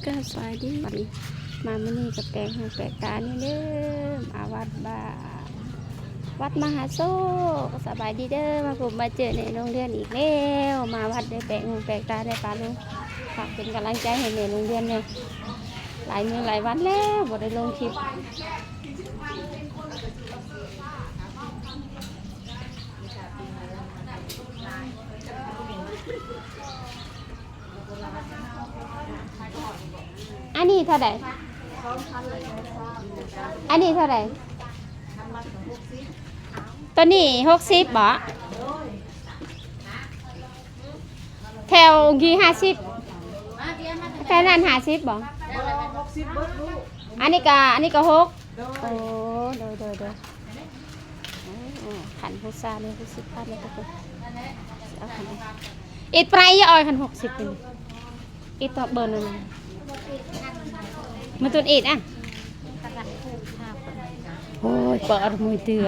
ກະສະບາຍດີ ມາມື້ນີ້ກະແປກຫູແປກຕານີ້ເດີ ມາວັດບ້ານ ວັດມະຫາໂຊກ. ສະບາຍດີເດີ ມາພົບມາເຈີໃນໂຮງຮຽນອີກແລ້ວ ມາວັດໄດ້ແປກຫູແປກຕາ ໄດ້ປາລຸງ ຝາກເປັນກຳລັງໃຈໃຫ້ແມ່ໂຮງຮຽນແດ່ ຫຼາຍມື້ຫຼາຍວັນແລ້ວບໍ່ໄດ້ລົງຄລິບ. ອັນນີ້ເທົ່າໃດ? ອັນນີ້ເທົ່າໃດ? ໂຕນີ້ຫົກສິບບໍ? ແຖວກີ້ຫ້າສິບ ແຖວນັ້ນຫ້າສິບບໍ? ອັນນີ້ກະ ອັນນີ້ກະຫົກ. ໂອ້ ໂດຍ ໂດຍ ໂດຍ. ໂອ້ ຂັນຫົກສິບເລີຍ ຫົກສິບພັນເລີຍທຸກຄົນ ຊິເອົາຂັນ ອິດປານໃດ ອອຍ ຂັນຫົກສິບນີ້ ອິດຕໍ່ເບີນັ້ນ ມື້ຕົ້ນອິດອະ. ໂອ້ຍ ເປີດເອົາມື້ເທື່ອ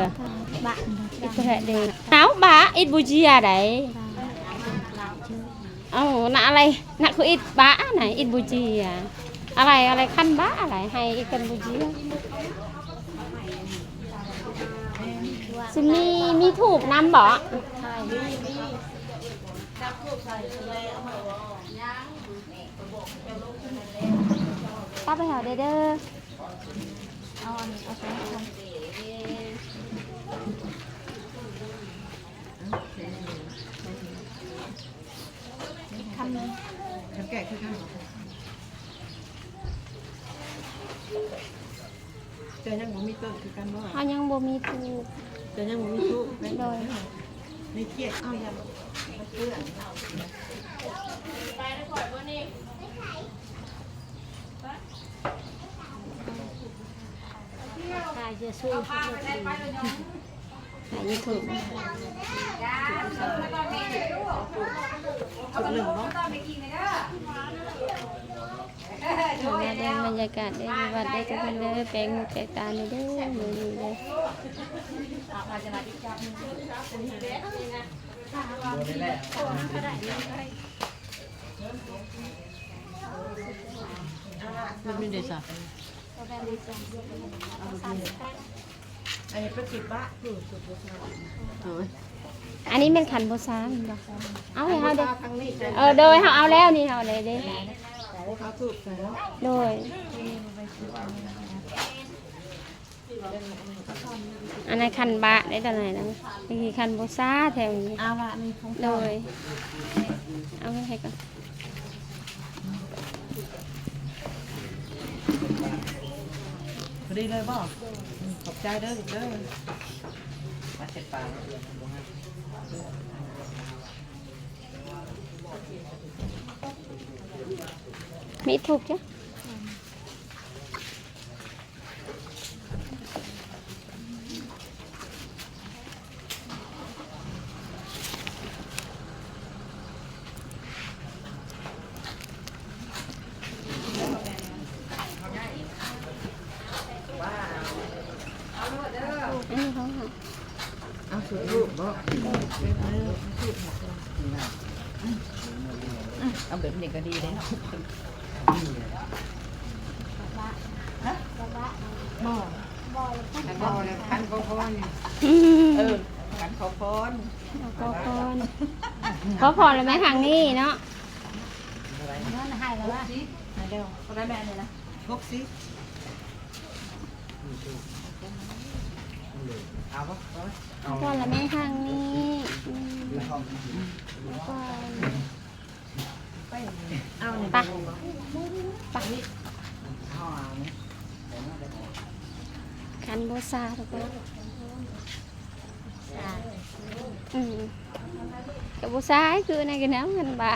ບະ ອິດແທ້ເດ້ ເອົາບະ ອິດບໍ່ເຈຍໃດ ເອົານະ ອາໄລນະ ຄືອິດບະນະ ອິດບໍ່ເຈຍ ອາໄລ ອາໄລ ຂັນບະ ອາໄລ ໃຫ້ອິດກັນບໍ່ເຈຍ. ຊິມີ ມີທູບນຳບໍ? ຕັບໃຫ້ເຮົາແດ່ເດີ ເອົາອັນ ເອົາສອງອັນ ອີກຄຳໜຶ່ງ ຄັນແກະຄືກັນ ເຈົ້າຍັງບໍ່ມີຕົ້ນຄືກັນບໍ່? ເຮົາຍັງບໍ່ມີທູບ ເຈົ້າຍັງບໍ່ມີທູບ ໂດຍ ໃນກຽດ ເອົາຢ່າ ມາເບິ່ງບັນຍາກາດເດີ ຢູ່ວັດເດີທຸກຄົນເດີ ແປກຫູແປກຕານີ້ເດີ ມື້ນີ້ເດີ. ມັນມີໄດ້ຊະ ອັນນີ້ເປັນສິບບາດ ໂດຍ ອັນນີ້ແມ່ນຂັນບູຊາແມ່ນບໍ່? ເອົາໃຫ້ເຮົາເດ້ ເອີ ໂດຍ ເຮົາເອົາແລ້ວນີ້ ເຮົາເອົາແລ້ວເດ້ ໂດຍ ອັນນັ້ນຂັນບາດໄດ້ຕອນນັ້ນນະ ນີ້ຂັນບູຊາແຖວນີ້ ອາວະນີ້ ໂດຍ ເອົາໃຫ້ກ່ອນ. ພໍດີເລີຍບໍ່? ອືມ ຂອບໃຈເດີລູກເດີ ມາເຊັດປາກ ມີທຸກຈ້ະ. ເອົາຈຸດທູບບໍ? ເອົາຈູດໃຫ້ເພິ່ນ ອືມ ເອົາແບບນີ້ກະດີເດ້ເນາະ. ຮະ? ບໍ່ ບໍ່ ບໍ່ ຂັນຂໍພອນ ອືມ ເອີ ຂັນຂໍພອນ ຂໍພອນ ຂໍພອນແລ້ວແມ່ທາງນີ້ເນາະ ເງິນໃຫ້ແລ້ວວ່າ ເອົາແລ້ວ ເທົ່າໃດແມ່ນີ້ນະ? ຫົກສິບ ເອົາບໍ່? ເອົາ ຂໍພອນແລ້ວແມ່ທາງນີ້ ອືມ ຂໍພອນ. ໄປ ໄປ ຂັນບູຊາທຸກຄົນ ອືມ ກະບູຊາຄືໃນກະນຳກັນບະ.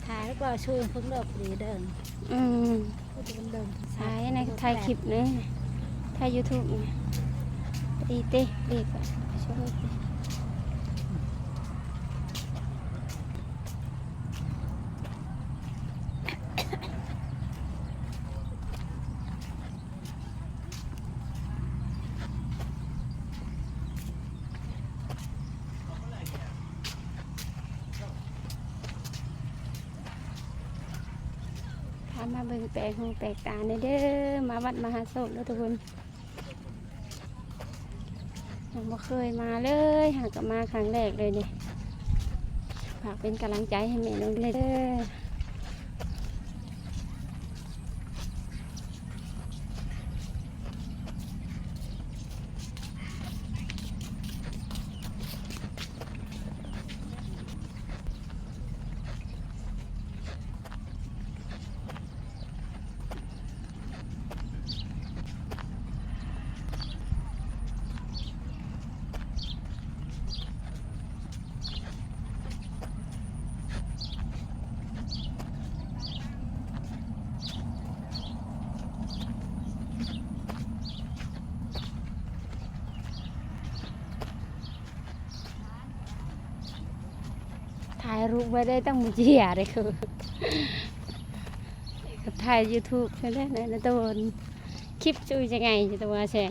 ຖ່າຍແລ້ວກໍຊູມເພິ່ນດອກດີເດີ. ອືມ ຖ່າຍໃນ ຖ່າຍຄລິບເດີ ຖ່າຍຢູທູບນີ້ ດີເຕະ ດີກວ່າ ຊ່ວຍເຕະ. ພາມາເບິ່ງແປກຫູແປກຕາແດ່ເດີ ມາວັດມະຫາໂຊກເດີທຸກຄົນ. ຍັງບໍ່ເຄີຍມາເລີຍ ຫາກະມາຄັ້ງແລກເລີຍນີ້. ຝາກເປັນກຳລັງໃຈໃຫ້ແມ່ນ້ອງເດືອນເດີ. ຖ່າຍຮູບໄວ້ໄດ້ຕັ້ງມື້ເຈ້ຍເດ້ ຄືຖ່າຍຢູທູບແທ້ໆ ໃນຕະໂວນ ຄລິບຊູຍັງໄງ ຈະຕົວແຊງ.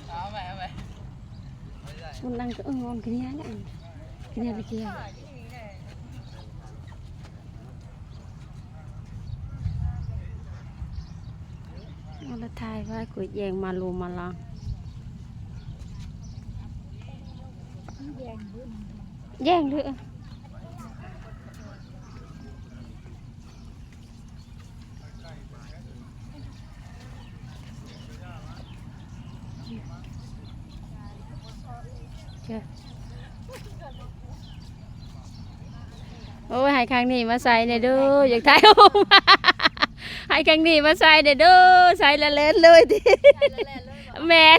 ເອົາໄວ້ ເອົາໄວ້ ມັນນັ່ງກໍເອີງອອມກິນຍາແລ້ວ ກິນຍາໄປກິນຍາ. ເອົາລະຖ່າຍໄວ້ ກູແຍ່ງມາລູມາລາ ແຍ່ງເດີ. ໂອ້ຍ ໃຫ້ຄັ້ງນີ້ມາໃສ່ແດ່ເດີ ຢາກຖ່າຍຮູບ ໃຫ້ຄັ້ງນີ້ມາໃສ່ແດ່ເດີ ໃສ່ລະແລ່ນເລີຍຕິ. ແມ່ນ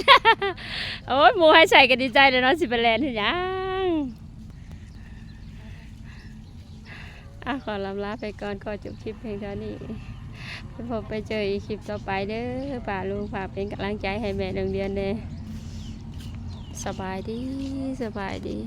ໂອ້ຍ ໝູ່ໃຫ້ໃສ່ກໍດີໃຈແລ້ວເນາະ ຊິໄປແລ່ນເຮັດຫຍັງ. ອ່ະ ຂໍລຳລາໄປກ່ອນ ຂໍຈົບຄລິບພຽງເທົ່ານີ້ ໄປພົບໄປເຈີອີກຄລິບຕໍ່ໄປເດີ. ປ້າລຸງຝາກເປັນກຳລັງໃຈໃຫ້ແມ່ນ້ອງເດືອນແດ່. ສະບາຍດີ ສະບາຍດີ.